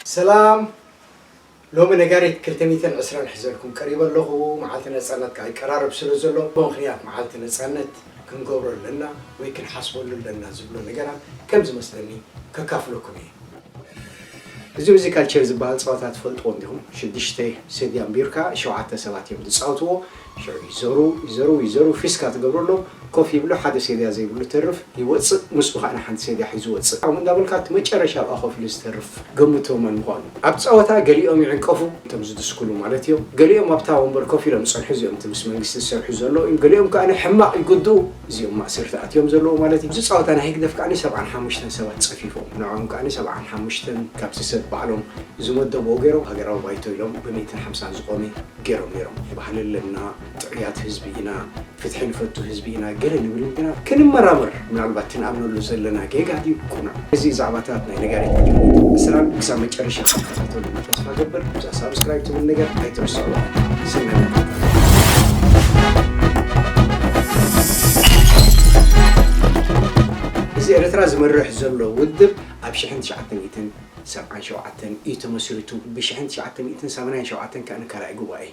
ሰላም። ሎሚ ነጋሪት ክልተ ሚእትን ዕስራን ሒዘልኩም ቀሪበ ኣለኹ። መዓልቲ ነጻነት ከዓ ይቀራረብ ስለ ዘሎ፣ ብምኽንያት መዓልቲ ነጻነት ክንገብሮ ኣለና ወይ ክንሓስበሉ ኣለና ዝብሎ ነገራት ከም ዝመስለኒ ከካፍለኩም እየ። እዚ ሙዚካል ቸር ዝበሃል ጸወታ ትፈልጥዎ እንዲኹም? ሽዱሽተ ሰድያ ኣንቢርካ ሸውዓተ ሰባት እዮም ዝጻወትዎ። ሽዑ ይዘሩ፣ ይዘሩ፣ ይዘሩ፣ ፊስካ ትገብረሎም። ኮፍ ይብሉ፣ ሓደ ሰድያ ዘይብሉ ተርፍ ይወጽእ፣ ምስኡ ከዓ ሓንቲ ሰድያ ሒዙ ወጽእ። ከምኡ እንዳበልካ እቲ መጨረሻ ኣብኣ ኮፍ ኢሉ ዝተርፍ ገምቶ መን ምዃኑ። ኣብ ጸወታ ገሊኦም ይዕንቀፉ፣ እቶም ዝድስኩሉ ማለት እዮም። ገሊኦም ኣብታ ወንበር ኮፍ ኢሎም ዝጸንሑ፣ እዚኦም እቲ ምስ መንግስቲ ዝሰርሑ ዘለዉ እዮም። ገሊኦም ከዓ ሕማቕ ይጉድኡ፣ እዚኦም ማእሰርቲ ኣትዮም ዘለዉ ማለት እዩ። እዚ ጸወታ ናይ ህግደፍ ከዓ ሰብዓን ሓሙሽተን ሰባት ጸፊፎም፣ ንዕኦም ከዓ ሰብዓን ሓሙሽተን ካብቲ ሰብ ባዕሎም ዝመደብዎ ገይሮም ሃገራዊ ባይቶ ኢሎም ብሚእትን ሓምሳን ዝቖመ ገይሮም ነይሮም። ባህሊ ኣለና፣ ጥዑያት ህዝቢ ኢና፣ ፍትሒ ንፈቱ ህዝቢ ኢና፣ ገለ ንብል ግና ክንመራመር፣ ምናልባት ትንኣምነሉ ዘለና ጌጋ ድዩ ቅኑዕ? እዚ ዛዕባታት ናይ ነጋሪት ክልተ ሚእትን ዕስራን ክሳብ መጨረሻ ክትከታተሉ ተስፋ ገብር። እዛ ሳብስክራይብ ትብል ነገር ኣይትርስዑ። ሰናይ መከታተሊ። እዚ ኤርትራ ዝመርሕ ዘሎ ውድብ ኣብ ሽሕን ትሽዓተ ሚእትን ሰብዓን ሸውዓተን እዩ ተመስሪቱ። ብሽሕን ትሽዓተ ሚእትን ሰማንያን ሸውዓተን ከኣ ካልኣይ ጉባኤ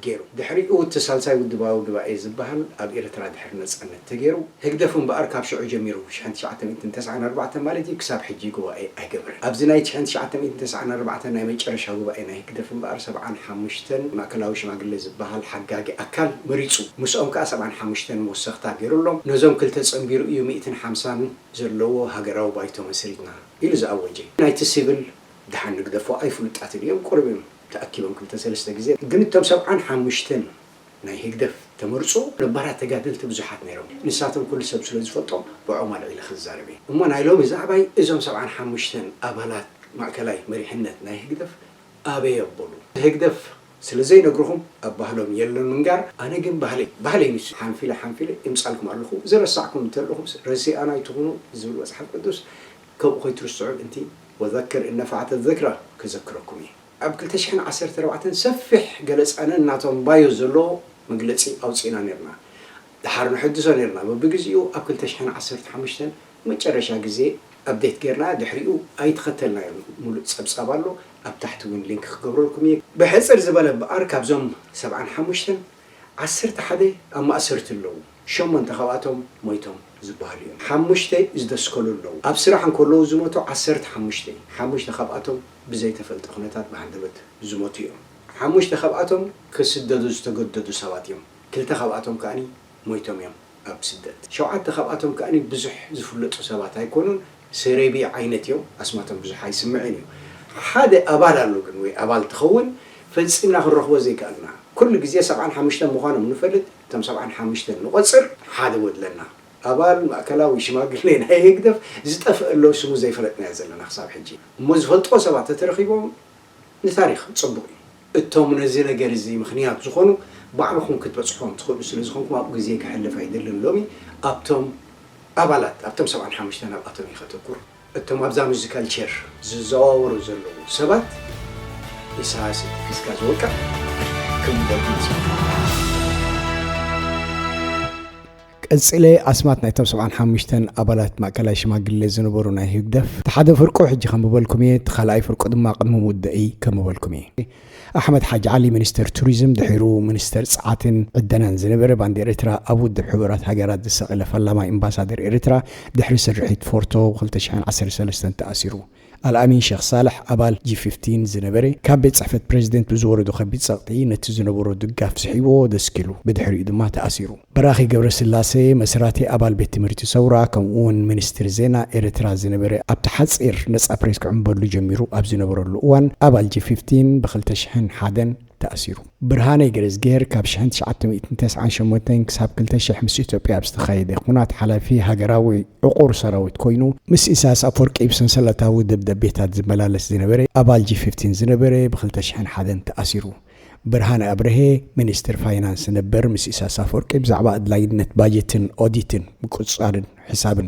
ገይሩ። ድሕሪኡ እቲ ሳልሳይ ውድባዊ ጉባኤ ዝበሃል ኣብ ኤርትራ ድሕሪ ነጻነት ተገይሩ። ህግደፍ እምበኣር ካብ ሽዑ ጀሚሩ፣ ሽሕን ትሽዓተ ሚእትን ተስዓን ኣርባዕተን ማለት እዩ፣ ክሳብ ሕጂ ጉባኤ ኣይገበረን። ኣብዚ ናይ ሽሕን ትሽዓተ ሚእትን ተስዓን ኣርባዕተን ናይ መጨረሻ ጉባኤ ናይ ህግደፍ እምበኣር ሰብዓን ሓሙሽተን ማእከላዊ ሽማግለ ዝበሃል ሓጋጊ ኣካል መሪጹ። ምስኦም ከኣ ሰብዓን ሓሙሽተን መወሰኽታ ገይሩሎም። ነዞም ክልተ ጸንቢሩ እዩ ሚእትን ሓምሳን ዘለዎ ሃገራዊ ባይቶ መስሪትና ኢሉ ዝኣወጀ። ናይቲ ሲቪል ደሓን ንግደፎ ኣይፍሉጣትን እዮም፣ ቁሩብ እዮም ተኣኪቦም ክልተ ሰለስተ ግዜ። ግን እቶም ሰብዓን ሓሙሽተን ናይ ህግደፍ ተመርጹ ነባራት ተጋደልቲ ብዙሓት ነይሮም። ንሳቶም ኩሉ ሰብ ስለ ዝፈልጦም ብዕኦም ኣልዒለ ክዛረብ እየ። እሞ ናይ ሎሚ ዛዕባይ እዞም ሰብዓን ሓሙሽተን ኣባላት ማእከላይ መሪሕነት ናይ ህግደፍ ኣበይ ኣበሉ? ህግደፍ ስለ ዘይነግርኹም ኣብ ባህሎም የለን ምንጋር። ኣነ ግን ባህለይ፣ ባህለይ ንሱ። ሓንፊለ፣ ሓንፊለ እምጻልኩም ኣለኹ። ዝረሳዕኩም እንተለኹም ረሲኣና ኣይትኹኑ ዝብል መጽሓፍ ቅዱስ ከምኡ ከይትርስዑ ምእንቲ "ወዘክር እነፋዕተ ዝክራ" ከዘክረኩም እየ። ኣብ ክልተ ሽሕን ዓሰርተ ኣርባዕተን ሰፊሕ ገለጻ ነናቶም ባዮ ዘለዎ መግለጺ ኣውጺእና ነርና። ደሓር ንሕድሶ ነርና። በብግዜኡ ኣብ ክልተ ሽሕን ዓሰርተ ሓሙሽተን መጨረሻ ግዜ ኣፕዴት ጌርና፣ ድሕሪኡ ኣይተኸተልናዮን። ሙሉእ ጸብጻብ ኣሎ፣ ኣብ ታሕቲ እውን ሊንክ ክገብረልኩም እየ። ብሕጽር ዝበለ እምበኣር ካብዞም ሰብዓን ሓሙሽተን ዓሰርተ ሓደ ኣብ ማእሰርቲ ኣለዉ። ሸሞንተ ካብኣቶም ሞይቶም ዝበሃሉ እዮም። ሓሙሽተ ዝደስከሉ ኣለዉ። ኣብ ስራሕ እንከለዉ ዝሞቱ ዓሰርተ ሓሙሽተ፣ ሓሙሽተ ካብኣቶም ብዘይተፈልጠ ኩነታት ብሃንደበት ዝሞቱ እዮም። ሓሙሽተ ካብኣቶም ክስደዱ ዝተገደዱ ሰባት እዮም። ክልተ ካብኣቶም ከኣ ሞይቶም እዮም ኣብ ስደት። ሸውዓተ ካብኣቶም ከኣ ብዙሕ ዝፍለጡ ሰባት ኣይኮኑን፣ ሰሬቢ ዓይነት እዮም፣ ኣስማቶም ብዙሕ ኣይስምዕን እዩ። ሓደ ኣባል ኣሎ ግን፣ ወይ ኣባል ትኸውን፣ ፈጺምና ክንረኽቦ ዘይከኣልና። ኩሉ ግዜ ሰብዓን ሓሙሽተን ምዃኖም ንፈልጥ፣ እቶም ሰብዓን ሓሙሽተን ንቖጽር፣ ሓደ ወድለና። ኣባል ማእከላዊ ሽማግሌ ናይ ህግደፍ ዝጠፍአ ኣሎ፣ ስሙ ዘይፈለጥናዮ ዘለና ክሳብ ሕጂ። እሞ ዝፈልጥዎ ሰባት ተተረኺቦም ንታሪኽ ጽቡቕ እዩ። እቶም ነዚ ነገር እዚ ምኽንያት ዝኾኑ ባዕልኹም ክትበጽሖም ትኽእሉ ስለ ዝኾንኩም ኣብኡ ግዜ ከሕልፍ ኣይደልን። ሎሚ ኣብቶም ኣባላት፣ ኣብቶም ሰብዓን ሓሙሽተ ኣብኣቶም እዩ ከተኩር። እቶም ኣብዛ ሙዚካል ቸር ዝዘዋወሩ ዘለዉ ሰባት ኢሳያስ ሒዝካ ዝወቅዕ ከም ደርጊ ይጽውዕ። ቀጺለ ኣስማት ናይቶም ሰብዓን ሓሙሽተን ኣባላት ማእከላይ ሽማግሌ ዝነበሩ ናይ ህግደፍ፣ እቲ ሓደ ፍርቁ ሕጂ ከንብበልኩም እየ፣ እቲ ካልኣይ ፍርቁ ድማ ቅድሚ ምውዳእይ ከንብበልኩም እየ። ኣሕመድ ሓጅ ዓሊ ሚኒስተር ቱሪዝም፣ ድሒሩ ሚኒስተር ጸዓትን ዕደናን ዝነበረ፣ ባንዴራ ኤርትራ ኣብ ውድብ ሕቡራት ሃገራት ዝሰቐለ ፈላማይ ኣምባሳደር ኤርትራ፣ ድሕሪ ስርሒት ፎርቶ ክልተ ሽሕን ዓሰርተ ሰለስተን ተኣሲሩ። ኣልኣሚን ሸኽ ሳልሕ ኣባል ጂ ፊፍቲን ዝነበረ፣ ካብ ቤት ጽሕፈት ፕሬዚደንት ብዝወረዶ ከቢድ ጸቕጢ ነቲ ዝነበሮ ድጋፍ ስሒብዎ ደስኪሉ፣ ብድሕሪኡ ድማ ተኣሲሩ። በራኺ ገብረስላሴ መስራቲ ኣባል ቤት ትምህርቲ ሰውራ፣ ከምኡ እውን ሚኒስትሪ ዜና ኤርትራ ዝነበረ፣ ኣብቲ ሓጺር ነጻ ፕሬስ ክዕምበሉ ጀሚሩ ኣብ ዝነበረሉ እዋን ኣባል ጂ ፊፍቲን ብ ክልተ ሽሕን ሓደን ተኣሲሩ። ብርሃነ ገረዝግሄር ካብ ሽሕን ትሽዓተ ሚእትን ተስዓን ሸሞንተን ክሳብ ክልተ ሽሕ ምስ ኢትዮጵያ ኣብ ዝተኻየደ ኹናት ሓላፊ ሃገራዊ ዕቑር ሰራዊት ኮይኑ፣ ምስ ኢሳያስ ኣፈወርቂ ብሰንሰለታዊ ደብዳቤታት ዝመላለስ ዝነበረ ኣባል ጂ ፊፍቲን ዝነበረ ብ ክልተ ሽሕን ሓደን ተኣሲሩ። ብርሃነ ኣብርሄ ሚኒስትር ፋይናንስ ነበር፣ ምስ ኢሳያስ ኣፈወርቂ ብዛዕባ ኣድላይነት ባጀትን ኦዲትን ምቁጽጻርን ሕሳብን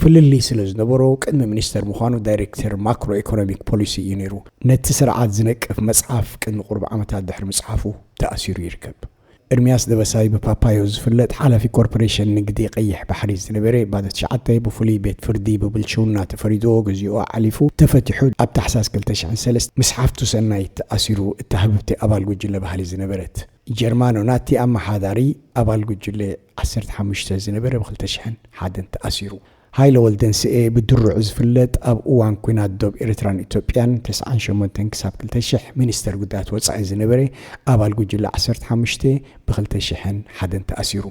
ፍልልይ ስለ ዝነበሮ፣ ቅድሚ ሚኒስተር ምዃኑ ዳይሬክተር ማክሮ ኢኮኖሚክ ፖሊሲ እዩ ነይሩ። ነቲ ስርዓት ዝነቅፍ መጽሓፍ ቅድሚ ቁሩብ ዓመታት ድሕሪ ምጽሓፉ ተኣሲሩ ይርከብ። ኤርሚያስ ደበሳይ ብፓፓዮ ዝፍለጥ ሓላፊ ኮርፖሬሽን ንግዲ ቀይሕ ባሕሪ ዝነበረ ባዶ ትሽዓተ ብፍሉይ ቤት ፍርዲ ብብልሽውና ተፈሪድዎ ግዚኡ ኣዕሊፉ ተፈቲሑ ኣብ ታሕሳስ ክልተ ሽሕን ሰለስተ ምስ ሓፍቱ ሰናይት ተኣሲሩ። እታ ህብብቲ ኣባል ጉጅለ ባህሊ ዝነበረት ጀርማኖ ናቲ ኣመሓዳሪ ኣባል ጉጅለ ዓሰርተ ሓሙሽተ ዝነበረ ብ ክልተ ሽሕን ሓደን ተኣሲሩ። ሃይለ ወልደንስኤ ብድሩዕ ዝፍለጥ ኣብ እዋን ኲናት ዶብ ኤርትራን ኢትዮጵያን ተስዓን ሸሞንተን ክሳብ ክልተ ሽሕ ሚኒስተር ጉዳያት ወጻኢ ዝነበረ ኣባል ጉጅለ ዓሰርተ ሓሙሽተ ብ ክልተ ሽሕን ሓደን ተኣሲሩ።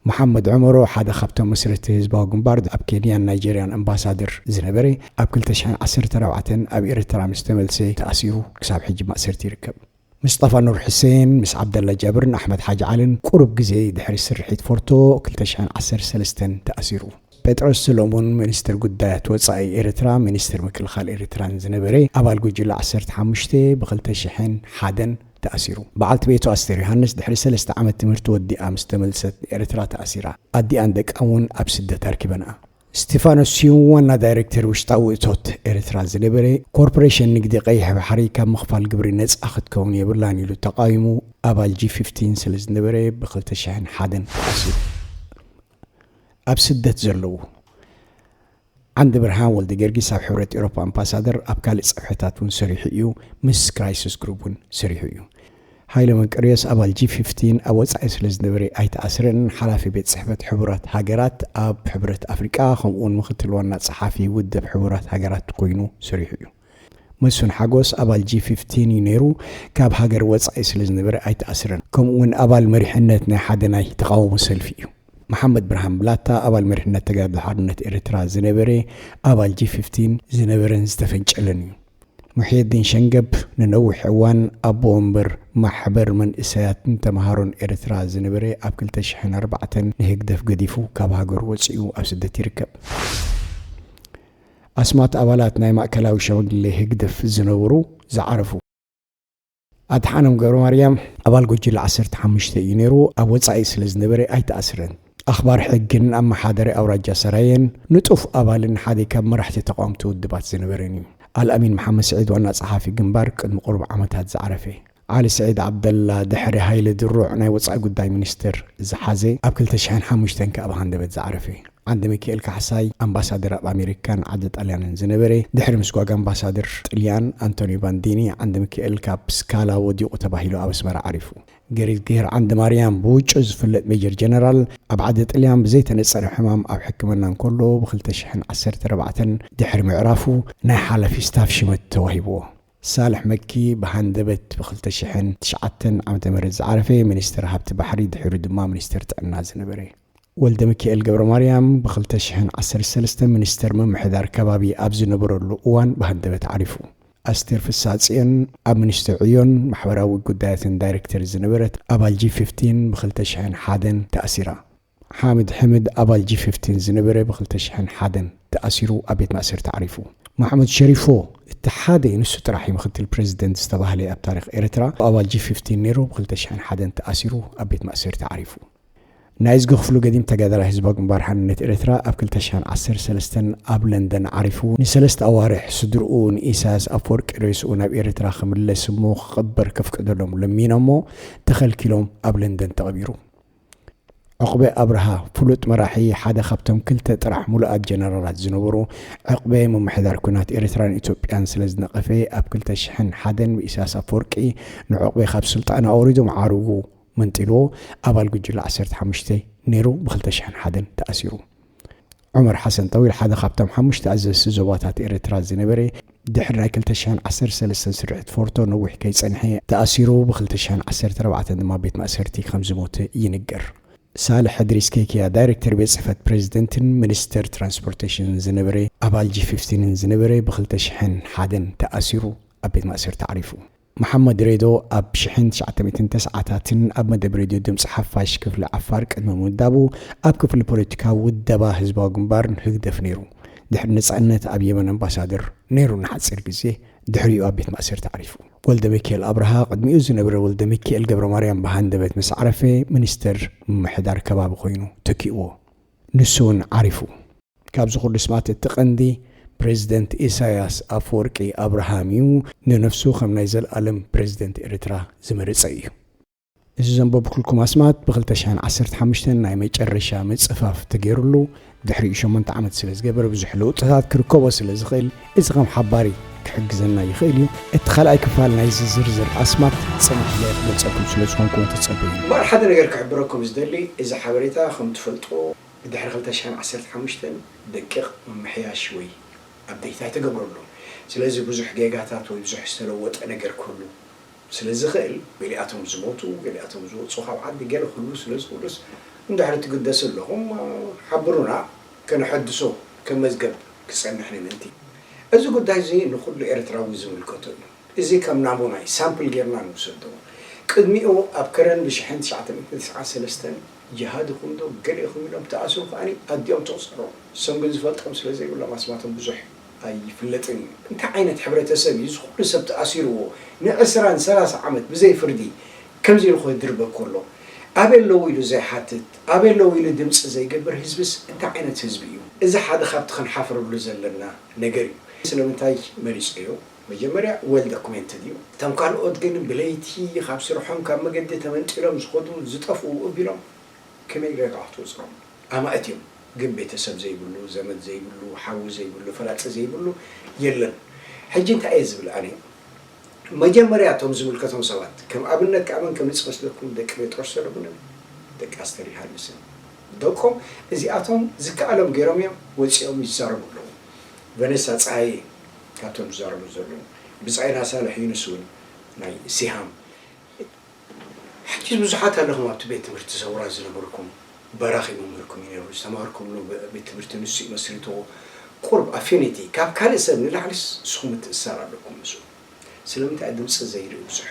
መሓመድ ዑመሮ ሓደ ካብቶም መስረቲ ህዝባዊ ግንባር ኣብ ኬንያን ናይጀርያን ኣምባሳደር ዝነበረ ኣብ ክልተ ሽሕን ዓሰርተ ኣርባዕተን ኣብ ኤርትራ ምስ ተመልሰ ተኣሲሩ ክሳብ ሕጂ ማእሰርቲ ይርከብ። ምስጠፋ ኑር ሕሴን ምስ ዓብደላ ጃብርን ኣሕመድ ሓጅ ዓልን ቁሩብ ግዜ ድሕሪ ስርሒት ፎርቶ ክልተ ሽሕን ዓሰርተ ሰለስተን ተኣሲሩ። ጴጥሮስ ሰሎሞን ሚኒስትር ጉዳያት ወጻኢ ኤርትራ ሚኒስትር ምክልኻል ኤርትራን ዝነበረ ኣባል ጉጅለ ዓሰርተ ሓሙሽተ ብ ክልተ ሽሕን ሓደን ተኣሲሩ። በዓልቲ ቤቱ ኣስቴር ዮሃንስ ድሕሪ ሰለስተ ዓመት ትምህርቲ ወዲኣ ምስ ተመልሰት ንኤርትራ ተኣሲራ። ኣዲኣን ደቃን እውን ኣብ ስደት ኣርኪበንኣ። ስቴፋኖስ ስዩም ዋና ዳይሬክተር ውሽጣዊ እቶት ኤርትራ ዝነበረ ኮርፖሬሽን ንግዲ ቀይሕ ባሕሪ ካብ ምኽፋል ግብሪ ነጻ ክትከውን የብላን ኢሉ ተቓዊሙ ኣባል ጂ ፊፍቲን ስለ ዝነበረ ብ ክልተ ሽሕን ሓደን ተኣሲሩ። ኣብ ስደት ዘለዉ ዓንደ ብርሃን ወልደ ጊዮርጊስ ኣብ ሕብረት ኤውሮፓ ኣምባሳደር ኣብ ካልእ ጽፍሕታት እውን ሰሪሑ እዩ። ምስ ክራይሲስ ግሩፕ እውን ሰሪሑ እዩ። ሃይለ መንቀርዮስ ኣባል ጂ ፊፍቲን ኣብ ወጻኢ ስለ ዝነበረ ኣይተኣስረን። ሓላፊ ቤት ጽሕፈት ሕቡራት ሃገራት ኣብ ሕብረት ኣፍሪቃ ከምኡውን ምክትል ዋና ጸሓፊ ውድብ ሕቡራት ሃገራት ኮይኑ ሰሪሑ እዩ። መስፍን ሓጎስ ኣባል ጂ ፊፍቲን እዩ ነይሩ። ካብ ሃገር ወጻኢ ስለ ዝነበረ ኣይተኣስረን። ከምኡውን ኣባል መሪሕነት ናይ ሓደ ናይ ተቓውሞ ሰልፊ እዩ። መሓመድ ብርሃን ብላታ ኣባል መሪሕነት ተጋድሎ ሓርነት ኤርትራ ዝነበረ ኣባል ጂ ፊፍቲን ዝነበረን ዝተፈንጨለን እዩ። ሙሕየዲን ሸንገብ ንነዊሕ እዋን ኣቦ ወንበር ማሕበር መንእሰያትን ተምሃሮን ኤርትራ ዝነበረ ኣብ ክልተ ሽሕን ኣርባዕተን ንህግደፍ ገዲፉ ካብ ሃገሩ ወጺኡ ኣብ ስደት ይርከብ። ኣስማት ኣባላት ናይ ማእከላዊ ሸማግሌ ህግደፍ ዝነበሩ ዝዓረፉ። ኣድሓኖም ገብረ ማርያም ኣባል ጉጅለ ዓሰርተ ሓሙሽተ እዩ ነይሩ። ኣብ ወጻኢ ስለ ዝነበረ ኣይተኣስረን። ኣኽባር ሕግን ኣመሓዳሪ ኣውራጃ ሰራየን ንጡፍ ኣባልን ሓደ ካብ መራሕቲ ተቃወምቲ ውድባት ዝነበረን እዩ። ኣልኣሚን መሓመድ ስዒድ ዋና ጸሓፊ ግንባር ቅድሚ ቁሩብ ዓመታት ዝዓረፈ። ዓሊ ስዒድ ዓብደላ ድሕሪ ሃይለ ድሩዕ ናይ ወጻኢ ጉዳይ ሚኒስትር ዝሓዘ ኣብ ክልተ ሽሕን ሓሙሽተን ከኣ ብሃንደበት ዝዓረፈ። ዓንደ ሚካኤል ካሕሳይ ኣምባሳደር ኣብ ኣሜሪካን ዓዲ ጣልያንን ዝነበረ ድሕሪ ምስጓግ ኣምባሳደር ጥልያን ኣንቶኒ ባንዲኒ ዓንደ ሚካኤል ካብ ስካላ ወዲቑ ተባሂሉ ኣብ ኣስመራ ዓሪፉ። ገሪዝግሄር ዓንደ ማርያም ብውጩ ዝፍለጥ ሜጀር ጀነራል ኣብ ዓዲ ጥልያን ብዘይተነጸረ ሕማም ኣብ ሕክምና እንከሎ ብ ክልተ ሽሕን ዓሰርተ ኣርባዕተን ድሕሪ ምዕራፉ ናይ ሓላፊ ስታፍ ሽመት ተዋሂብዎ። ሳልሕ መኪ ብሃንደበት ብ ክልተ ሽሕን ትሽዓተን ዓመተ ምህረት ዝዓረፈ ሚኒስተር ሃብቲ ባሕሪ ድሒሩ ድማ ሚኒስተር ጥዕና ዝነበረ። ወልደ ሚካኤል ገብረ ማርያም ብ ክልተ ሽሕን ዓሰርተ ሰለስተን ሚኒስተር ምምሕዳር ከባቢ ኣብ ዝነበረሉ እዋን ብሃንደበት ዓሪፉ። ኣስቴር ፍስሃጽዮን ኣብ ሚኒስትሪ ዕዮን ማሕበራዊ ጉዳያትን ዳይሬክተር ዝነበረት ኣባል ጂ ፊፍቲን ብ ክልተ ሽሕን ሓደን ተኣሲራ። ሓምድ ሕምድ ኣባል ጂ ፊፍቲን ዝነበረ ብ ክልተ ሽሕን ሓደን ተኣሲሩ ኣብ ቤት ማእሰርቲ ዓሪፉ። ማሕሙድ ሸሪፎ እቲ ሓደ ንሱ ጥራሕ እዩ ምክትል ፕሬዚደንት ዝተባህለ ኣብ ታሪኽ ኤርትራ ኣባል ጂ ፊፍቲን ነይሩ ብ ክልተ ሽሕን ሓደን ተኣሲሩ ኣብ ቤት ማእሰርቲ ዓሪፉ። ናይዝጊ ክፍሉ ገዲም ተጋዳላይ ህዝባዊ ግንባር ሓርነት ኤርትራ ኣብ ክልተ ሽሕን ዓሰርተ ሰለስተን ኣብ ለንደን ዓሪፉ። ንሰለስተ ኣዋርሕ ስድርኡ ንኢሳያስ ኣፈወርቂ ሬስኡ ናብ ኤርትራ ክምለስ እሞ ክቕበር ከፍቅደሎም ለሚኖሞ ተኸልኪሎም ኣብ ለንደን ተቐቢሩ። ዕቑበ ኣብርሃ ፍሉጥ መራሒ ሓደ ካብቶም ክልተ ጥራሕ ሙሉኣት ጀነራላት ዝነበሩ ዕቑበ ምምሕዳር ኲናት ኤርትራን ኢትዮጵያን ስለ ዝነቐፈ ኣብ ክልተ ሽሕን ሓደን ብኢሳያስ ኣፈወርቂ ንዕቑበ ካብ ስልጣኑ ኣውሪዱ መዓርጉ መንጢልዎ ኣባል ጉጅለ ዓሰርተ ሓሙሽተ ነይሩ ብ ክልተ ሽሕን ሓደን ተኣሲሩ። ዑመር ሓሰን ጠዊል ሓደ ካብቶም ሓሙሽተ ኣዘዝቲ ዞባታት ኤርትራ ዝነበረ ድሕሪ ናይ ክልተ ሽሕን ዓሰርተ ሰለስተን ስርሒት ፎርቶ ነዊሕ ከይጸንሐ ተኣሲሩ ብ ክልተ ሽሕን ዓሰርተ ኣርባዕተን ድማ ቤት ማእሰርቲ ከም ዝሞተ ይንገር። ሳልሕ እድሪስ ኬኪያ ዳይሬክተር ቤት ጽሕፈት ፕሬዚደንትን ሚኒስተር ትራንስፖርቴሽንን ዝነበረ ኣባል ጂ ፊፍቲንን ዝነበረ ብ ክልተ ሽሕን ሓደን ተኣሲሩ ኣብ ቤት ማእሰርቲ ዓሪፉ። መሓመድ ሬዶ ኣብ ሽሕን ትሽዓተ ሚእትን ተስዓታትን ኣብ መደብ ሬድዮ ድምፂ ሓፋሽ ክፍሊ ዓፋር ቅድሚ ምምዳቡ ኣብ ክፍሊ ፖለቲካዊ ውደባ ህዝባዊ ግንባርን ህግደፍ ነይሩ። ድሕሪ ነፃነት ኣብ የመን ኣምባሳደር ነይሩ ንሓፂር ግዜ ድሕሪኡ ኣብ ቤት ማእሰርቲ ዓሪፉ። ወልደ ሚካኤል ኣብርሃ ቅድሚኡ ዝነበረ ወልደ ሚካኤል ገብረ ማርያም ብሃንደበት ምስ ዓረፈ ሚኒስተር ምምሕዳር ከባቢ ኮይኑ ተኪእዎ። ንሱ እውን ዓሪፉ። ካብዚ ኩሉ ስማት እቲ ቀንዲ ፕሬዚደንት ኢሳያስ ኣፈወርቂ ኣብርሃም እዩ ንነፍሱ ከም ናይ ዘለኣለም ፕሬዚደንት ኤርትራ ዝመረጸ እዩ። እዚ ዘንበብኩልኩም ኣስማት ብ ክልተ ሽሕን ዓሰርተ ሓሙሽተን ናይ መጨረሻ ምጽፋፍ ተገይሩሉ፣ ድሕሪኡ ሸሞንተ ዓመት ስለ ዝገበረ ብዙሕ ለውጥታት ክርከቦ ስለ ዝኽእል፣ እዚ ከም ሓባሪ ክሕግዘና ይኽእል እዩ። እቲ ካልኣይ ክፋል ናይዚ ዝርዝር ኣስማት ጽባሕ ክገልጸኩም ስለ ዝኾንኩ ተጸበዩ። እምበኣር ሓደ ነገር ክሕብረኩም ዝደሊ፣ እዚ ሓበሬታ ከም ትፈልጥዎ ብድሕሪ ክልተ ሽሕን ዓሰርተ ሓሙሽተን ደቂቕ ምምሕያሽ ወይ ኣፕደይት ኣይተገብረሉን። ስለዚ ብዙሕ ጌጋታት ወይ ብዙሕ ዝተለወጠ ነገር ክህሉ ስለ ዝኽእል፣ ገሊኣቶም ዝሞቱ፣ ገሊኣቶም ዝወጹ ካብ ዓዲ፣ ገለ ክህሉ ስለ ዝኽእሉስ፣ እንድሕሪ ትግደሱ ኣለኹም፣ ሓብሩና፣ ከነሐድሶ፣ ከም መዝገብ ክጸንሕ ንምእንቲ። እዚ ጉዳይ እዚ ንኹሉ ኤርትራዊ ዝምልከቶ እዩ። እዚ ከም ናሙና እዩ፣ ሳምፕል ጌርና ንውሰዶ። ቅድሚኡ ኣብ ከረን ብሽሕን ትሽዓተ ሚእትን ተስዓን ሰለስተን ጅሃድ ኢኹም ዶ ገለ ኢኹም ኢሎም ተኣስሩ ከኣ ኣዲኦም ተቑጸሮም። እሶም ግን ዝፈልጦም ስለ ዘይብሎም ኣስማቶም ብዙሕ ኣይፍለጥን እዩ። እንታይ ዓይነት ሕብረተሰብ እዩ እዚ ኩሉ ሰብ ተኣሲርዎ ንዕስራን ሰላሳ ዓመት ብዘይ ፍርዲ ከምዚ ኢሉ ክድርበ ከሎ? ኣበይ ኣለዉ ኢሉ ዘይሓትት፣ ኣበይ ኣለዉ ኢሉ ድምፂ ዘይገብር ህዝብስ እንታይ ዓይነት ህዝቢ እዩ? እዚ ሓደ ካብቲ ክንሓፍረሉ ዘለና ነገር እዩ። ስለምንታይ መሪፀዮ? መጀመርያ well documented እዩ። እቶም ካልኦት ግን ብለይቲ ካብ ስርሖም ካብ መገዲ ተመንጢሎም ዝኸዱ ዝጠፍኡ እቢሎም ከመይ ጌርካ ክትወፅሮም? ኣማእት እዮም፣ ግን ቤተሰብ ዘይብሉ፣ ዘመድ ዘይብሉ፣ ሓዊ ዘይብሉ፣ ፈላጢ ዘይብሉ የለን። ሕጂ እንታይ እየ ዝብል ኣነ? መጀመርያ እቶም ዝምልከቶም ሰባት፣ ከም ኣብነት ከኣ መን ከምጽእ መስለኩም? ደቂ ጴጥሮስ ሰለሙንን ደቂ ኣስተር ዮሃንስን። ደቆም እዚኣቶም ዝከኣሎም ገይሮም እዮም ወጺኦም ይዛረቡ ኣለዉ። ቨነሳ ጸሃየ ካብቶም ዝዛረቡ ዘለዉ። ብጻይና ሳልሕ ዩኑስ እውን ናይ ሲሃም። ሕጂ ብዙሓት ኣለኹም ኣብቲ ቤት ትምህርቲ ሰውራ ዝነበርኩም፣ በራኺ መምህርኩም እዩ ነይሩ፣ ዝተማሃርኩምሉ ቤት ትምህርቲ ንሱ እዩ መስሪትዎ። ቁሩብ ኣፊኒቲ፣ ካብ ካልእ ሰብ ንላዕሊስ ንስኹም ምትእስሳር ኣለኩም ምስኡ። ስለምንታይ ድምፂ ዘይርኢ ብዙሕ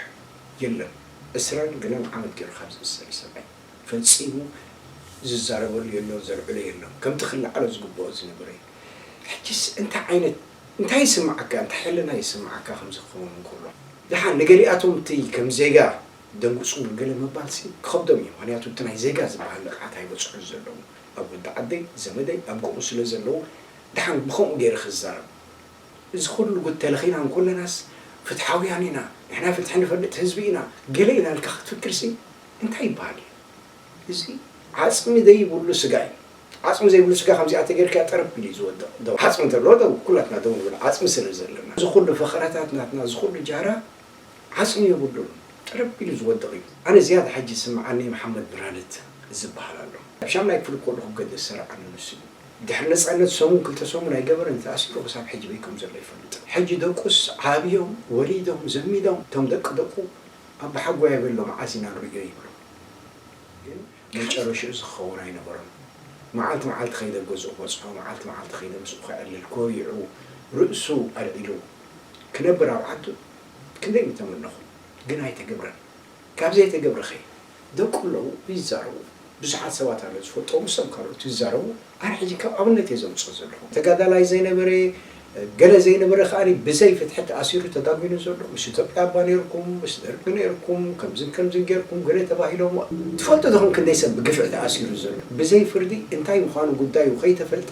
የለን። ዕስራን ገለን ዓመት ገይሩ ካብዚ ዝሰለ ሰብኣይ ፈፂሙ ዝዛረበሉ የሎን፣ ዘልዕሎ የሎን። ከምቲ ክለዓሎ ዝግብኦ ዝነበረ እዩ። ሕጂስ እንታይ ዓይነት፣ እንታይ ይስምዓካ? እንታይ ሕልና ይስምዓካ ከምዚ ክኸውን እንከሎ? ደሓን ንገሊኣቶም እቲ ከም ዜጋ ደንግጹ ገለ ምባልሲ ክኸብዶም እዩ። ምኽንያቱ እቲ ናይ ዜጋ ዝበሃል ንቕሓት ኣይበጽሑን ዘለዉ። ኣብ ወዲ ዓደይ፣ ዘመደይ፣ ኣብ ጎኡ ስለ ዘለዉ፣ ደሓን ብኸምኡ ገይረ ክዛረብ። እዚ ኩሉ ጉድ ተለኺና እንኮለናስ ፍትሓውያን ኢና፣ ንሕና ፍትሒ ንፈልጥ ህዝቢ ኢና፣ ገለ ኢና ኢልካ ክትፍክርሲ እንታይ ይበሃል እዩ? እዚ ዓጽሚ ዘይብሉ ስጋ እዩ። ዓጽሚ ዘይብሉ ስጋ ከምዚኣ ተገይርካ ጠረብ ኢሉ እዩ ዝወድቕ። ደው፣ ዓጽሚ እንተሎ ደው፣ ኩላትና ደው ንብል፣ ዓጽሚ ስለ ዘለና። እዚ ኩሉ ፈኸራታት ናትና፣ እዚ ኩሉ ጃህራ ዓጽሚ የብሉን። ጠረብ ኢሉ ዝወድቕ እዩ። ኣነ ዝያዳ ሕጂ ዝስምዓኒ መሓመድ ብርሃነት ዝበሃል ኣሎ። ኣብ ሻምናይ ክፍሊ ከለኹ ገለ ዝሰርዓኒ ንሱ እዩ። ድሕሪ ነጻነት ሰሙን ክልተ ሰሙን ኣይገበረን ተኣሲሩ ክሳብ ሕጂ በይ ከም ዘሎ ይፈልጥ። ሕጂ ደቁስ ዓብዮም፣ ወሊዶም፣ ዘሚዶም፣ እቶም ደቂ ደቁ ኣባሓጎይ ኣበሎ መዓስ ኢና ንርእዮ ይብሉ። ግን መጨረሽኡ ዝኸውን ኣይነበሮን። መዓልቲ መዓልቲ ከይደ ገዝኡ ክበጽሖ፣ መዓልቲ መዓልቲ ከይደ ምስኡ ከዕልል፣ ኮሪዑ፣ ርእሱ ኣልዒሉ ክነብር ኣብ ዓዱ ክንደይ ምተመነኹ። ግን ኣይተገብረን። ካብ ዘይተገብረኸ ደቁ ኣለዉ ይዛረቡ። ብዙሓት ሰባት ኣለዉ ዝፈልጦም፣ ንሶም ካልኦት ይዛረቡ። ኣነ ሕጂ ከም ኣብነት እየ ዘምጽኦ ዘለኹ። ተጋዳላይ ዘይነበረ፣ ገለ ዘይነበረ ከኣ ብዘይ ፍትሒ ተኣሲሩ ተዳጒኑ ዘሎ። ምስ ኢትዮጵያ እባ ነይርኩም፣ ምስ ደርጊ ነይርኩም፣ ከምዝን ከምዝን ገይርኩም ገለ ተባሂሎም። ትፈልጡ ዶ ከም ክንደይ ሰብ ብግፍዒ ተኣሲሩ ዘሎ? ብዘይ ፍርዲ እንታይ ምዃኑ ጉዳዩ ከይተፈልጠ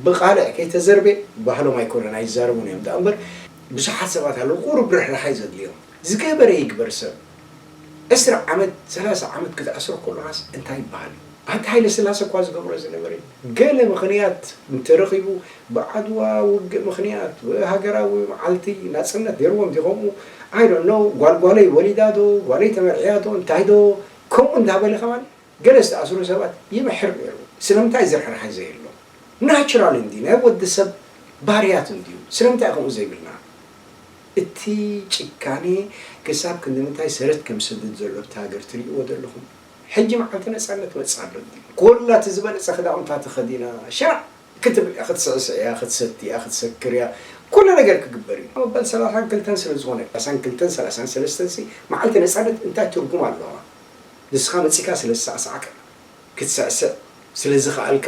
ብቓልዕ ከይተዘርበ ባህሎም ኣይኮነን፣ ኣይዛረቡን እዮም። ደኣ እምበር ብዙሓት ሰባት ኣለዉ ቁሩብ ርሕራሓይ ዘድልዮም። ዝገበረ ይግበር ሰብ። ዕስራ ዓመት፣ ሰላሳ ዓመት ክትኣስሮ ከለኻስ እንታይ ይበሃል? ኣንታ ሃይለ ስላሰ እኳ ዝገብሮ ዝነበረ። ገለ ምኽንያት እንተረኺቡ፣ ብዓድዋ ውግእ ምኽንያት፣ ሃገራዊ መዓልቲ ናጽነት ነይርዎም ድዩ ከምኡ? I don't know፣ ጓል ጓለይ ወሊዳ ዶ፣ ጓለይ ተመርዕያ ዶ፣ እንታይ ዶ፣ ከምኡ እንዳበለ ከማን ገለ ዝተኣስሩ ሰባት ይምሕር ነይሩ። ስለምንታይ እዚ ርሕራሐ ዘየሎ? ናቹራል እንድዩ፣ ናይ ወዲ ሰብ ባህርያት እንድዩ። ስለምንታይ ከምኡ ዘይብልና? እቲ ጭካኔ ክሳብ ክንዲ ምንታይ ሰረት ከም ዝሰድድ ዘሎ ኣብታ ሃገር ትርእይዎ ዶ ኣለኹም? ሕጂ መዓልቲ ነጻነት መጽእ ኣሎ እንድዩ። ኮላ እቲ ዝበለጸ ክዳውንታ ተኸዲና ሻዕ ክትብል እያ፣ ክትስዕስዕ እያ፣ ክትሰቲ እያ፣ ክትሰክር እያ። ኩሉ ነገር ክግበር እዩ። መበል ሰላሳን ክልተን ስለ ዝኾነ፣ ሰላሳን ክልተን ሰላሳን ሰለስተን ሲ መዓልቲ ነጻነት እንታይ ትርጉም ኣለዋ? ንስኻ መጺእካ ስለ ዝሳዕሳዕካ፣ ክትስዕስዕ ስለ ዝኸኣልካ፣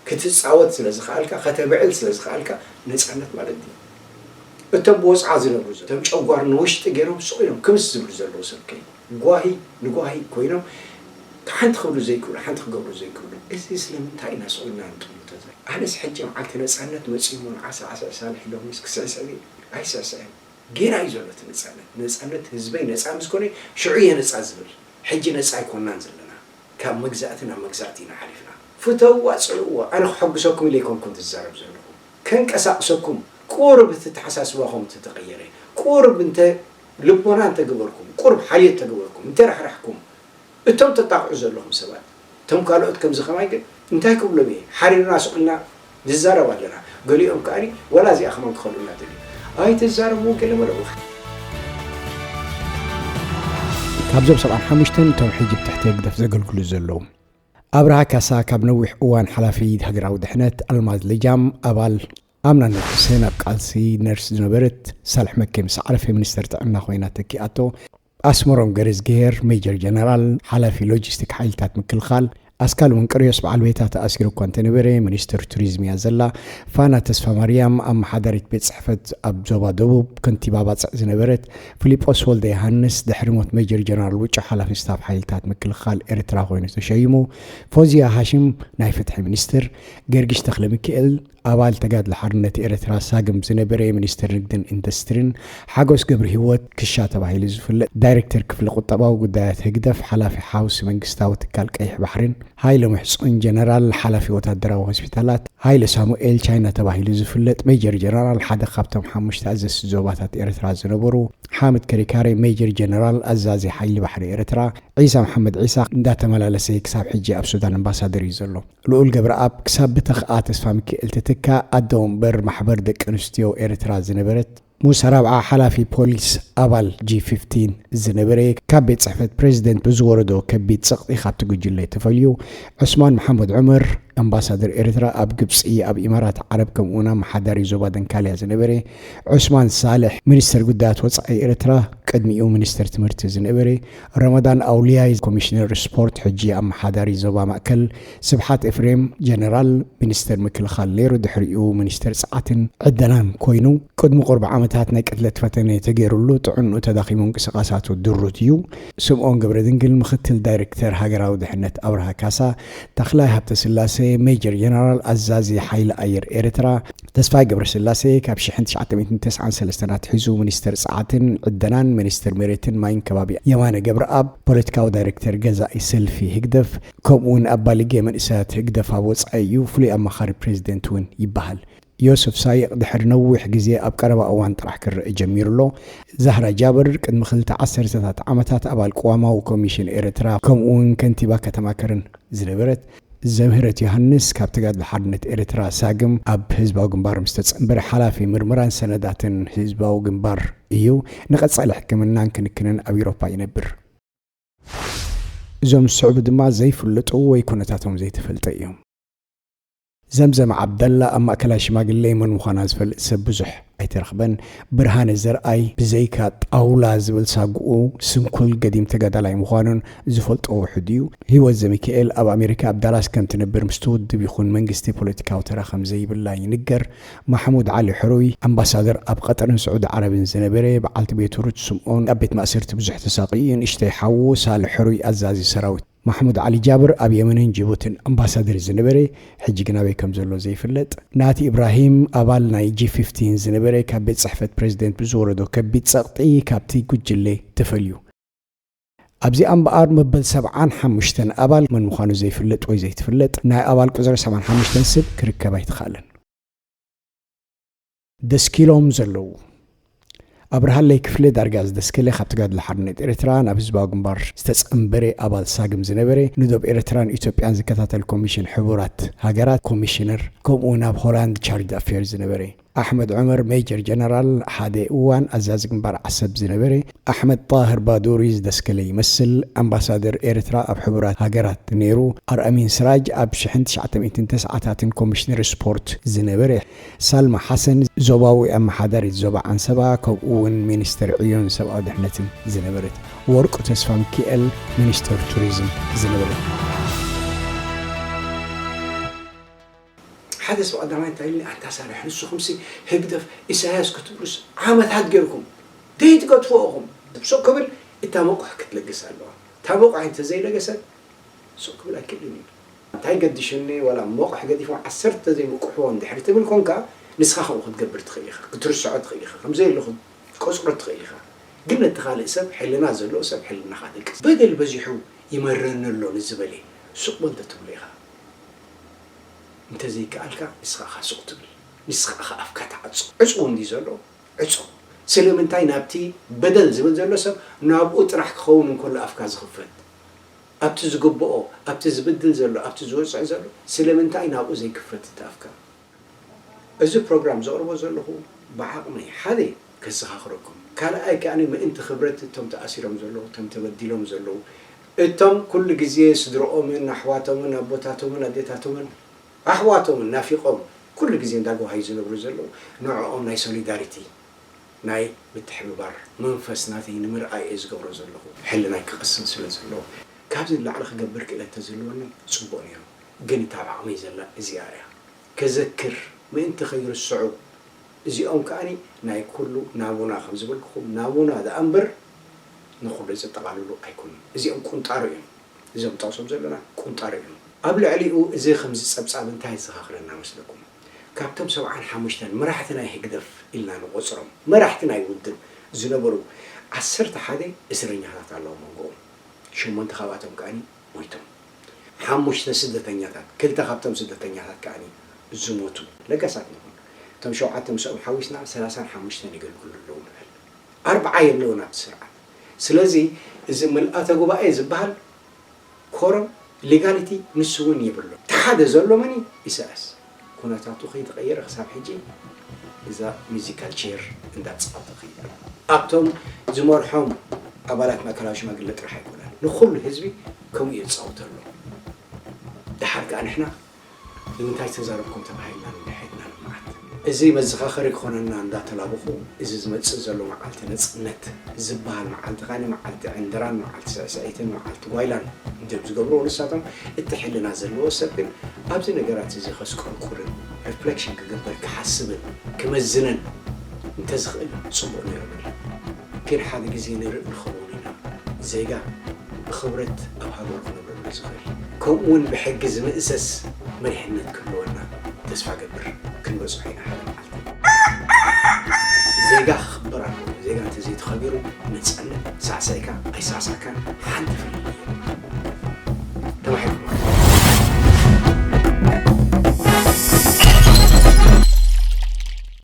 ክትጻወት ስለ ዝኸኣልካ፣ ከተብዕል ስለ ዝኸኣልካ ነጻነት ማለት ድዩ? እቶም ብወጽዓ ዝነብሩ ዘ-፣ እቶም ጨጓር ንውሽጢ ገይሮም ስቕ ኢሎም ክምስ ዝብሉ ዘለዉ ሰብ ከ ጓሂ ንጓሂ ኮይኖም ሓንቲ ክብሉ ዘይክእሉ፣ ሓንቲ ክገብሩ ዘይክእሉ። እዚ ስለምንታይ ኢና ስቕ ኢልና ንጥምቶ ዘለና? ኣነስ ሕጂ መዓልቲ ነጻነት መጺኡ እሞ ንዓሳ ዓሳ ሳልሕ ኢሎምስ ክስዕስዕ ድየ? ኣይስዕስዕን። ጌና እዩ ዘሎ እቲ ነጻነት። ነጻነት ህዝበይ ነጻ ምስ ኮነ ሽዑ እየ ነጻ ዝብል። ሕጂ ነጻ ኣይኮናን ዘለና። ካብ መግዛእቲ ናብ መግዛእቲ ኢና ሓሊፍና። ፍተውዋ፣ ጽልእዋ። ኣነ ክሐጉሰኩም ኢለ ኣይኮንኩን ዝዛረብ ዘለኹ። ከንቀሳቕሰኩም፣ ቁሩብ እቲ ተሓሳስባኹም እንተተቐየረ፣ ቁሩብ እንተ ልቦና እንተገበርኩም፣ ቁሩብ ሓልዮት እንተገበርኩም፣ እንተራሕራሕኩም፣ እቶም ተጣቕዑ ዘለኹም ሰባት፣ እቶም ካልኦት ከምዚ ከማይ ግን እንታይ ክብሎም እየ? ሓሪርና ስቕ ኢልና ንዛረብ ኣለና። ገሊኦም ከኣ ዋላ እዚኣ ከማን ክኸልኡና ደልዩ። ኣይትዛረቡ ገለ መለ። ካብዞም ሰብዓን ሓሙሽተን እቶም ሕጂ ብትሕቲ ህግደፍ ዘገልግሉ ዘለዉ። ኣብርሃ ካሳ ካብ ነዊሕ እዋን ሓላፊ ሃገራዊ ድሕነት፣ ኣልማዝ ልጃም ኣባል ኣምና ነርስ ናብ ቃልሲ ነርስ ዝነበረት ሳልሕ መኬ ምስ ዓረፈ ሚኒስተር ጥዕና ኮይና ተኪኣቶ። ኣስመሮም ገረዝግሄር ሜጀር ጀነራል ሓላፊ ሎጂስቲክ ሓይልታት ምክልኻል። ኣስካል ወንቅርዮስ በዓል ቤታ ተኣሲሩ እኳ እንተነበረ ሚኒስተር ቱሪዝም እያ ዘላ። ፋና ተስፋ ማርያም ኣመሓዳሪት ቤት ጽሕፈት ኣብ ዞባ ደቡብ ከንቲባ ባጽዕ ዝነበረት። ፊሊጶስ ወልደ ዮሃንስ ድሕሪ ሞት ሜጀር ጀነራል ውጩ ሓላፊ ስታፍ ሓይልታት ምክልኻል ኤርትራ ኮይኑ ተሸይሙ። ፎዝያ ሃሽም ናይ ፍትሒ ሚኒስትር። ገርጊሽ ተኽለ ሚካኤል ኣባል ተጋድሎ ሓርነት ኤርትራ ሳግም ዝነበረ ሚኒስትር ንግድን ኢንዱስትሪን። ሓጎስ ገብረ ህይወት ክሻ ተባሂሉ ዝፍለጥ ዳይሬክተር ክፍሊ ቁጠባዊ ጉዳያት ህግደፍ ሓላፊ ሓውሲ መንግስታዊ ትካል ቀይሕ ባሕሪን። ሃይለ ምሕጹን ጀነራል ሓላፊ ወታደራዊ ሆስፒታላት። ሃይለ ሳሙኤል ቻይና ተባሂሉ ዝፍለጥ ሜጀር ጀነራል ሓደ ካብቶም ሓሙሽተ ኣዘዝቲ ዞባታት ኤርትራ ዝነበሩ። ሓምድ ከሪካሬ ሜጀር ጀነራል ኣዛዚ ሓይሊ ባሕሪ ኤርትራ። ዒሳ መሓመድ ዒሳ እንዳተመላለሰ ክሳብ ሕጂ ኣብ ሱዳን ኣምባሳደር እዩ ዘሎ። ልኡል ገብረኣብ ክሳብ ብተኽኣ ተስፋ ሚካኤል ተተካ ኣደ ወንበር ማሕበር ደቂ ኣንስትዮ ኤርትራ ዝነበረት። ሙሳ ራብዓ ሓላፊ ፖሊስ ኣባል ጂ ፊፍቲን ዝነበረ ካብ ቤት ጽሕፈት ፕሬዚደንት ብዝወረዶ ከቢድ ጸቕጢ ካብቲ ጉጅለ ተፈልዩ። ዑስማን መሓመድ ዑመር ኣምባሳደር ኤርትራ ኣብ ግብጺ፣ ኣብ ኢማራት ዓረብ ከምኡውን ኣመሓዳሪ ዞባ ደንካልያ ዝነበረ። ዑስማን ሳልሕ ሚኒስተር ጉዳያት ወጻኢ ኤርትራ ቅድሚኡ ሚኒስተር ትምህርቲ ዝነበረ። ረመዳን ኣውልያይ ኮሚሽነር ስፖርት ሕጂ ኣመሓዳሪ ዞባ ማእከል። ስብሓት ኤፍሬም ጀነራል ሚኒስተር ምክልኻል ነይሩ፣ ድሕሪኡ ሚኒስተር ጸዓትን ዕደናን ኮይኑ። ቅድሚ ቁርቢ ዓመታት ናይ ቅትለት ፈተነ ተገይሩሉ ጥዕንኡ ተዳኺሙ ምንቅስቓሳቱ ድሩት እዩ። ስምኦን ገብረድንግል ምኽትል ዳይሬክተር ሃገራዊ ድሕነት ኣብርሃ ካሳ። ተኽላይ ሃብተስላሴ ሜጀር ጀነራል ኣዛዚ ሓይሊ ኣየር ኤርትራ። ተስፋይ ገብረስላሴ ካብ ሽሕን ትሽዓተ ሚእትን ተስዓን ሰለስተን ኣትሒዙ ሚኒስተር ጸዓትን ዕደናን ሚኒስተር መሬትን ማይን ከባቢ። የማነ ገብረኣብ ፖለቲካዊ ዳይሬክተር ገዛኢ ሰልፊ ህግደፍ ከምኡውን ኣባልጌ መንእሰያት ህግደፍ ኣብ ወጻኢ እዩ። ፍሉይ ኣማኻሪ ፕሬዚደንት እውን ይበሃል። ዮስፍ ሳይቕ ድሕሪ ነዊሕ ግዜ ኣብ ቀረባ እዋን ጥራሕ ክረአ ጀሚሩ ኣሎ። ዛህራ ጃብር ቅድሚ ክልተ ዓሰርተታት ዓመታት ኣባል ቅዋማዊ ኮሚሽን ኤርትራ ከምኡውን ከንቲባ ከተማ ከረን ዝነበረት። ዘምህረት ዮሃንስ ካብ ተጋድሎ ሓርነት ኤርትራ ሳግም ኣብ ህዝባዊ ግንባር ምስ ተጸንበረ ሓላፊ ምርምራን ሰነዳትን ህዝባዊ ግንባር እዩ። ንቐጻሊ ሕክምናን ክንክንን ኣብ ኤውሮፓ ይነብር። እዞም ዝስዕቡ ድማ ዘይፍለጡ ወይ ኩነታቶም ዘይተፈልጠ እዮም። ዘምዘም ዓብደላ ኣብ ማእከላይ ሽማግሌ መን ምዃና ዝፈልጥ ሰብ ብዙሕ ኣይተረኽበን። ብርሃነ ዘርኣይ ብዘይካ ጣውላ ዝብል ሳጉኡ ስንኩል ገዲም ተጋዳላይ ምዃኑን ዝፈልጦ ውሑድ እዩ። ህይወት ዘሚካኤል ኣብ ኣሜሪካ ኣብ ዳላስ ከም ትነብር ምስቲ ውድብ ይኹን መንግስቲ ፖለቲካዊ ተራ ከም ዘይብላ ይንገር። ማሕሙድ ዓሊ ሕሩይ ኣምባሳደር ኣብ ቀጠርን ስዑዲ ዓረብን ዝነበረ፣ በዓልቲ ቤቱ ሩት ስምኦን ኣብ ቤት ማእሰርቲ ብዙሕ ተሳቒዩ፣ ንእሽተይ ሓዉ ሳልሕ ሕሩይ ኣዛዚ ሰራዊት። ማሕሙድ ዓሊ ጃብር ኣብ የመንን ጅቡትን ኣምባሳደር ዝነበረ፣ ሕጂ ግን ኣበይ ከም ዘሎ ዘይፍለጥ። ናቲ ኢብራሂም ኣባል ናይ ጂ ፊፍቲን ዝነበረ፣ ካብ ቤት ጽሕፈት ፕሬዚደንት ብዝወረዶ ከቢድ ጸቕጢ ካብቲ ጉጅለ ተፈልዩ። ኣብዚኣ እምበኣር መበል ሰብዓን ሓሙሽተን ኣባል መን ምዃኑ ዘይፍለጥ ወይ ዘይትፍለጥ ናይ ኣባል ቁጽሪ ሰብዓን ሓሙሽተን ስብ ክርከብ ኣይተኻእለን። ደስኪሎም ዘለዉ ኣብርሃለይ ክፍለ ዳርጋ ዝደስከለ ካብ ተጋድሎ ሓርነት ኤርትራ ናብ ህዝባዊ ግንባር ዝተጸንበረ ኣባል ሳግም ዝነበረ ንዶብ ኤርትራን ኢትዮጵያን ዝከታተል ኮሚሽን ሕቡራት ሃገራት ኮሚሽነር ከምኡ ናብ ሆላንድ ቻርጅ ኣፌር ዝነበረ ኣሕመድ ዑመር ሜጀር ጀነራል ሓደ እዋን ኣዛዚ ግንባር ዓሰብ ዝነበረ ኣሕመድ ጣህር ባዱሪ ዝደስከለ ይመስል ኣምባሳደር ኤርትራ ኣብ ሕቡራት ሃገራት ነይሩ። ኣርኣሚን ስራጅ ኣብ ሽሕን ትሽዓተ ሚእትን ተስዓታትን ኮሚሽነር ስፖርት ዝነበረ ሳልማ ሓሰን ዞባዊ ኣመሓዳሪት ዞባ ዓንሰባ ከምኡ እውን ሚኒስተር ዕዮን ሰብኣዊ ድሕነትን ዝነበረት ወርቁ ተስፋ ሚካኤል ሚኒስተር ቱሪዝም ዝነበረት። ሓደ ሰብ ቀዳማይ እንታይ ኢልኒ ኣንታ ሳልሕ ንስኹምሲ ህግደፍ ኢሳያስ ክትብሉስ ዓመታት ጌርኩም ዘይትገድፍዎ ኢኹም። ስቕ ክብል እታ መቑሕ ክትለግስ ኣለዋ። እታ መቑሕ እንተዘይለገሰት ስቕ ክብል ኣይክእልን እዩ። እንታይ ገዲሹኒ ዋላ መቑሕ ገዲፎም ዓሰርተ ዘይምቁሕዎ እንድሕር ትብል ኮንካ ንስኻ ከምኡ ክትገብር ትኽእል ኢኻ። ክትርስዖ ትኽእል ኢኻ። ከምዘየሎ ክትቆጽሮ ትኽእል ኢኻ። ግን ነቲ ካልእ ሰብ ሕልና ዘለዎ ሰብ ሕልናኻ ደቅስ። በደል በዚሑ ይመረኒ ኣሎ ንዝበለ ሱቕ በል ተትብሎ ኢኻ። እንተዘይከኣልካ ንስኻ ኢኻ ሱቕ ትብል። ንስኻ ኢኻ ኣፍካ ትዓጹ። ዕጹ እንዲ ዘሎ ዕጹ። ስለምንታይ ናብቲ በደል ዝብል ዘሎ ሰብ ናብኡ ጥራሕ ክኸውን እንከሎ ኣፍካ ዝኽፈት? ኣብቲ ዝግብኦ፣ ኣብቲ ዝብድል ዘሎ፣ ኣብቲ ዝወጽዕ ዘሎ ስለምንታይ ናብኡ ዘይክፈት እቲ ኣፍካ? እዚ ፕሮግራም ዘቕርቦ ዘለኹ ብዓቕመይ ሓደ ከዘኻኽረኩም፣ ካልኣይ ከኣ ምእንቲ ክብረት እቶም ተኣሲሮም ዘለዉ፣ እቶም ተበዲሎም ዘለዉ፣ እቶም ኩሉ ግዜ ስድርኦምን ኣሕዋቶምን ኣቦታቶምን ኣዴታቶምን ኣሕዋቶምን ናፊቖም ኩሉ ግዜ እንዳጓሃዩ ዝነብሩ ዘለዉ፣ ንዕኦም ናይ ሶሊዳሪቲ ናይ ምትሕብባር መንፈስ ናተይ ንምርኣይ እየ ዝገብሮ ዘለኹ። ሕልናይ ክቕስን ስለ ዘለዎ ካብዚ ንላዕሊ ክገብር ክእለት ተዝህልወኒ ጽቡቕ ነይሩ። ግን እታ ኣብ ዓቕመይ ዘላ እዚኣ እያ። ከዘክር ምእንቲ ከይርስዑ እዚኦም ከኣኒ ናይ ኩሉ ናሙና ከም ዝበልኩኹም ናሙና ደኣ እምበር ንኹሉ ዘጠቓልሉ ኣይኮኑን። እዚኦም ቁንጣሮ እዮም። እዞም ጠቕሶም ዘለና ቁንጣሮ እዮም። ኣብ ልዕሊኡ እዚ ከምዚ ጸብጻብ እንታይ የዘኻኽረና መስለኩም? ካብቶም ሰብዓን ሓሙሽተን መራሕቲ ናይ ህግደፍ ኢልና ንቖጽሮም መራሕቲ ናይ ውድብ ዝነበሩ ዓሰርተ ሓደ እስረኛታት ኣለዉ መንጎኦም። ሸሞንተ ካብኣቶም ከኣኒ ሞይቶም። ሓሙሽተ ስደተኛታት፣ ክልተ ካብቶም ስደተኛታት ከኣኒ ዝሞቱ ለጋሳት ንኹን። እቶም ሸውዓተ ምስኦም ሓዊስና ሰላሳን ሓሙሽተን የገልግሉ ኣለዉ ንበል። ኣርብዓ የለውን ኣብቲ ስርዓት። ስለዚ እዚ ምልኣተ ጉባኤ ዝበሃል ኮረም ሊጋሊቲ ንሱ እውን የብሎ። እቲ ሓደ ዘሎ መን እዩ? ኢሳያስ። ኩነታቱ ከይተቐየረ ክሳብ ሕጂ እዛ ሚዚካል ቼር እንዳተጻወተ ከይድ ኣሎ። ኣብቶም ዝመርሖም ኣባላት ማእከላዊ ሽማግለ ጥራሕ ኣይኮነን፣ ንኹሉ ህዝቢ ከምኡ እዩ ዝጻወተሉ። ደሓር ከኣ ንሕና ንምንታይ ተዛረብኩም ተባሂልና ንድሕሪትና ንመዓት። እዚ መዘኻኸሪ ክኾነና እንዳተላበኹ፣ እዚ ዝመጽእ ዘሎ መዓልቲ ነጽነት ዝበሃል መዓልቲ ኸኣኒ መዓልቲ ዕንድራን መዓልቲ ስዕስዒትን መዓልቲ ጓይላን እንድዮም ዝገብርዎ ንሳቶም። እቲ ሕልና ዘለዎ ሰብ ግን ኣብዚ ነገራት እዚ ከስቆርቁርን ሪፍሌክሽን ክግበር ክሓስብን ክመዝንን እንተዝኽእል ጽቡቕ ነይሩ ይብል። ግን ሓደ ግዜ ንርኢ ንኸውን ኢና። ዜጋ ብኽብረት ኣብ ሃገሩ ክነብረሉ ዝኽእል፣ ከምኡ እውን ብሕጊ ዝምእሰስ መሪሕነት ክህልወና ተስፋ ገብር። ክንበጽሖ ኢና ሓደ መዓልቲ። ዜጋ ክኽበር ኣለዎ። ዜጋ እንተዘይተኸቢሩ ነጻነት ሳዕሳዕካ ኣይሳዕሳዕካን ሓንቲ ፍልልይ የለን።